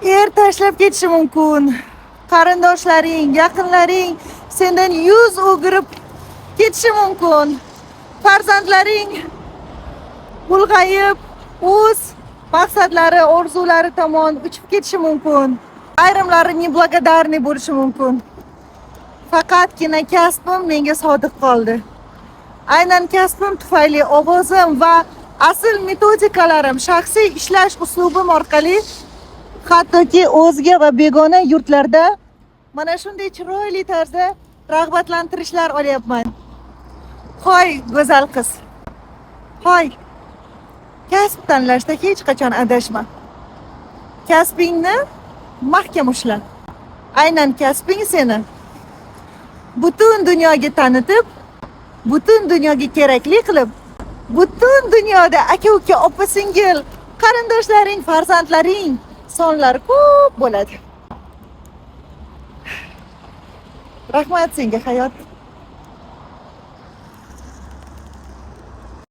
Er tashlab ketishi mumkin. Qarindoshlaring, yaqinlaring sendan yuz o'girib ketishi mumkin. Farzandlaring ulg'ayib, o'z maqsadlari, orzulari tomon uchib ketishi mumkin. Ayrimlari неблагодарный bo'lishi mumkin. Faqatgina kasbim menga sodiq qoldi. Aynan kasbim tufayli ovozim va asl metodikalarim, shaxsiy ishlash uslubim orqali hattoki o'zga va begona yurtlarda mana shunday chiroyli tarzda rag'batlantirishlar olyapman. Hoy, go'zal qiz. Hoy. Kasb tanlashda hech qachon adashma. Kasbingni mahkam ushla. Aynan kasbing seni butun dunyoga tanitib, butun dunyoga kerakli qilib, butun dunyoda aka-uka, opa-singil, qarindoshlaring, farzandlaring sonlari ko'p bo'ladi. Rahmat senga, hayot.